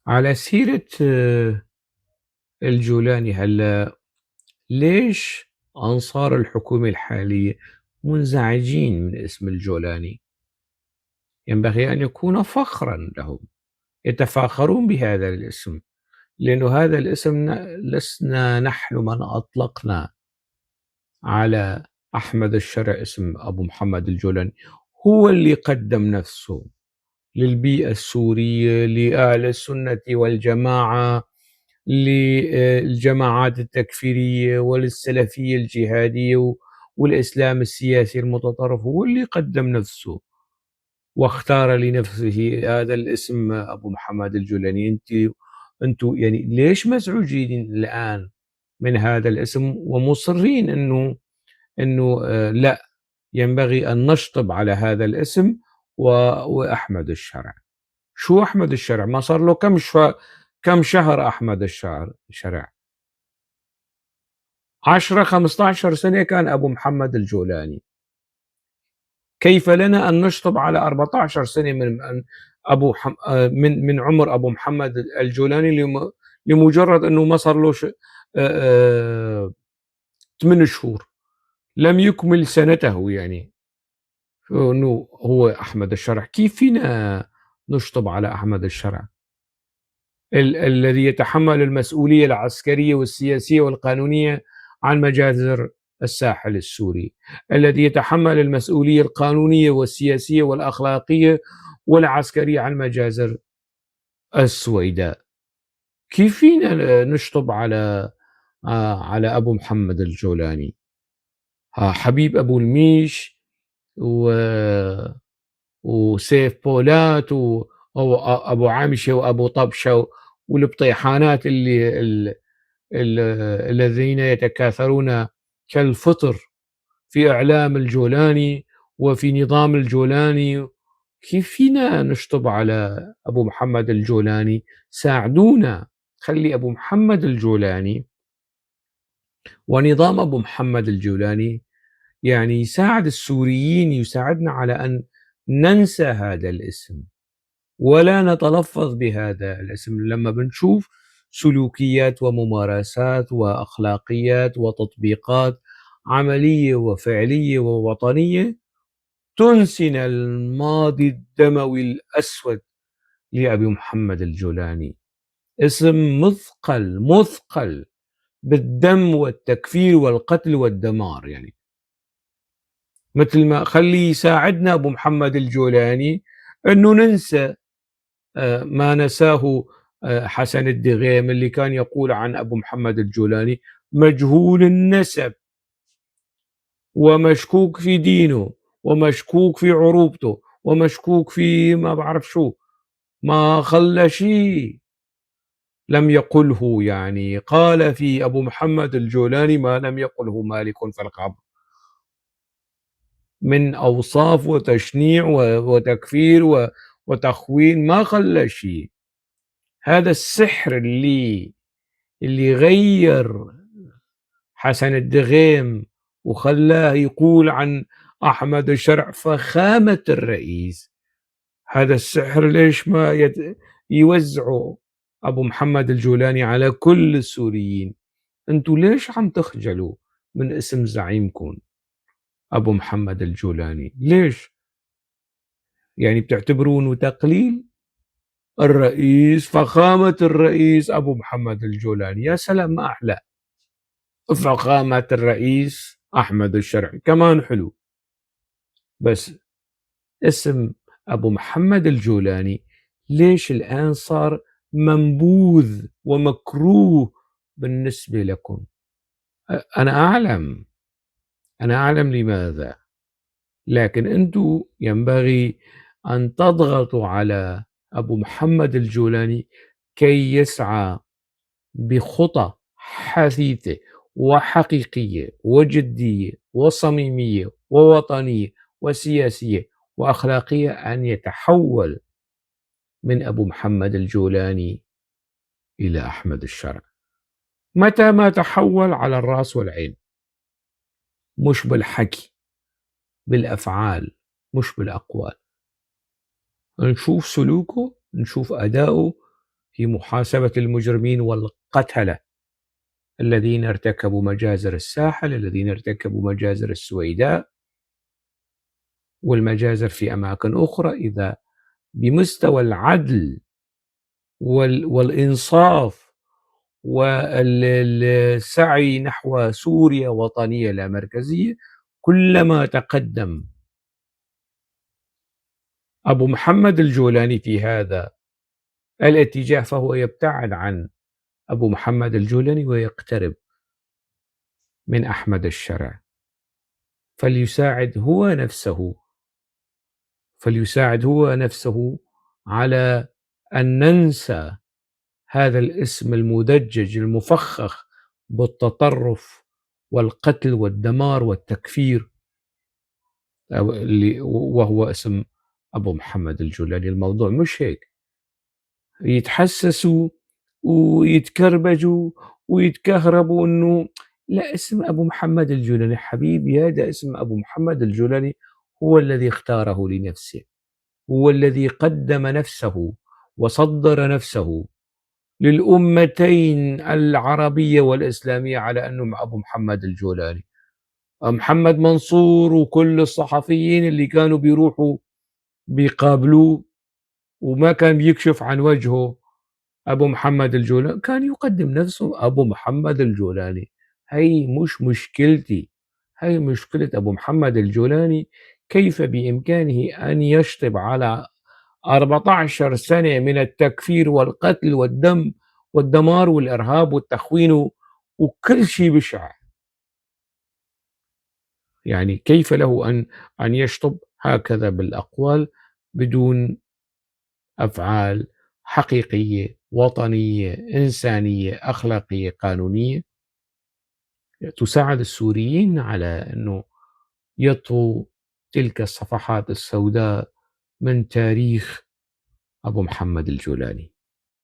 على سيرة الجولاني، هلا ليش أنصار الحكومة الحالية منزعجين من اسم الجولاني؟ ينبغي أن يكون فخرا لهم، يتفاخرون بهذا الاسم، لأنه هذا الاسم لسنا نحن من أطلقنا على أحمد الشرع اسم أبو محمد الجولاني، هو اللي قدم نفسه للبيئة السورية، لأهل السنة والجماعة، للجماعات التكفيرية وللسلفية الجهادية والإسلام السياسي المتطرف، هو اللي قدم نفسه واختار لنفسه هذا الاسم أبو محمد الجولاني. أنتوا يعني ليش مزعوجين الآن من هذا الاسم ومصرين إنه لا ينبغي أن نشطب على هذا الاسم وأحمد الشرع؟ شو أحمد الشرع؟ ما صار له كم شهر أحمد الشرع؟ 10-15 سنة كان أبو محمد الجولاني. كيف لنا أن نشطب على 14 سنة من عمر أبو محمد الجولاني لمجرد أنه ما صار له 8 شهور، لم يكمل سنته، يعني أنه هو أحمد الشرع. كيف فينا نشطب على أحمد الشرع الذي يتحمل المسؤولية العسكرية والسياسية والقانونية عن مجازر الساحل السوري، الذي يتحمل المسؤولية القانونية والسياسية والأخلاقية والعسكرية عن مجازر السويداء؟ كيف فينا نشطب على أبو محمد الجولاني؟ حبيب أبو الميش وسيف بولات وأبو عمشة وأبو طبشة والبطيحانات الذين يتكاثرون كالفطر في إعلام الجولاني وفي نظام الجولاني. كيف فينا نشطب على أبو محمد الجولاني؟ ساعدونا، خلي أبو محمد الجولاني ونظام أبو محمد الجولاني يعني يساعد السوريين، يساعدنا على أن ننسى هذا الاسم ولا نتلفظ بهذا الاسم. لما بنشوف سلوكيات وممارسات وأخلاقيات وتطبيقات عملية وفعلية ووطنية تنسينا الماضي الدموي الأسود لأبي محمد الجولاني، اسم مثقل بالدم والتكفير والقتل والدمار. يعني مثل ما خلي يساعدنا أبو محمد الجولاني أنه ننسى ما نساه حسن الدغيم اللي كان يقول عن أبو محمد الجولاني مجهول النسب ومشكوك في دينه ومشكوك في عروبته ومشكوك في ما بعرف شو، ما خلى شيء لم يقله. يعني قال في أبو محمد الجولاني ما لم يقله مالك في القبر من أوصاف وتشنيع وتكفير وتخوين، ما خلى شيء. هذا السحر اللي غير حسن الدغيم وخلاه يقول عن أحمد الشرع فخامة الرئيس، هذا السحر ليش ما يوزعه أبو محمد الجولاني على كل السوريين؟ أنتوا ليش عم تخجلوا من اسم زعيمكم أبو محمد الجولاني؟ ليش؟ يعني بتعتبرونه تقليل الرئيس، فخامة الرئيس أبو محمد الجولاني؟ يا سلام، ما أحلى فخامة الرئيس أحمد الشرع، كمان حلو. بس اسم أبو محمد الجولاني ليش الآن صار منبوذ ومكروه بالنسبة لكم؟ أنا أعلم لماذا، لكن أنتم ينبغي أن تضغطوا على أبو محمد الجولاني كي يسعى بخطى حثيثة وحقيقية وجدية وصميمية ووطنية وسياسية وأخلاقية أن يتحول من أبو محمد الجولاني إلى أحمد الشرع. متى ما تحول على الرأس والعين، مش بالحكي، بالأفعال، مش بالأقوال. نشوف سلوكه، نشوف أداؤه، في محاسبة المجرمين والقتلة الذين ارتكبوا مجازر الساحل، الذين ارتكبوا مجازر السويداء والمجازر في أماكن أخرى. إذا بمستوى العدل والإنصاف والسعي نحو سوريا وطنية لا مركزية، كلما تقدم أبو محمد الجولاني في هذا الاتجاه فهو يبتعد عن أبو محمد الجولاني ويقترب من أحمد الشرع. فليساعد هو نفسه على أن ننسى هذا الاسم المدجج المفخخ بالتطرف والقتل والدمار والتكفير، وهو اسم أبو محمد الجولاني. الموضوع مش هيك، يتحسسوا ويتكربجوا ويتكهربوا إنه لا، اسم أبو محمد الجولاني حبيبي، هذا اسم أبو محمد الجولاني هو الذي اختاره لنفسه، هو الذي قدم نفسه وصدر نفسه للأمتين العربية والإسلامية على أنه أبو محمد الجولاني. محمد منصور وكل الصحفيين اللي كانوا بيروحوا بيقابلوه وما كان بيكشف عن وجهه أبو محمد الجولاني، كان يقدم نفسه أبو محمد الجولاني. هي مش مشكلتي، هي مشكلة أبو محمد الجولاني، كيف بإمكانه أن يشطب على 14 سنة من التكفير والقتل والدم والدمار والإرهاب والتخوين وكل شيء بشع. كيف له أن يشطب هكذا بالأقوال بدون أفعال حقيقية وطنية إنسانية أخلاقية قانونية تساعد السوريين على أنه يطووا تلك الصفحات السوداء من تاريخ أبو محمد الجولاني.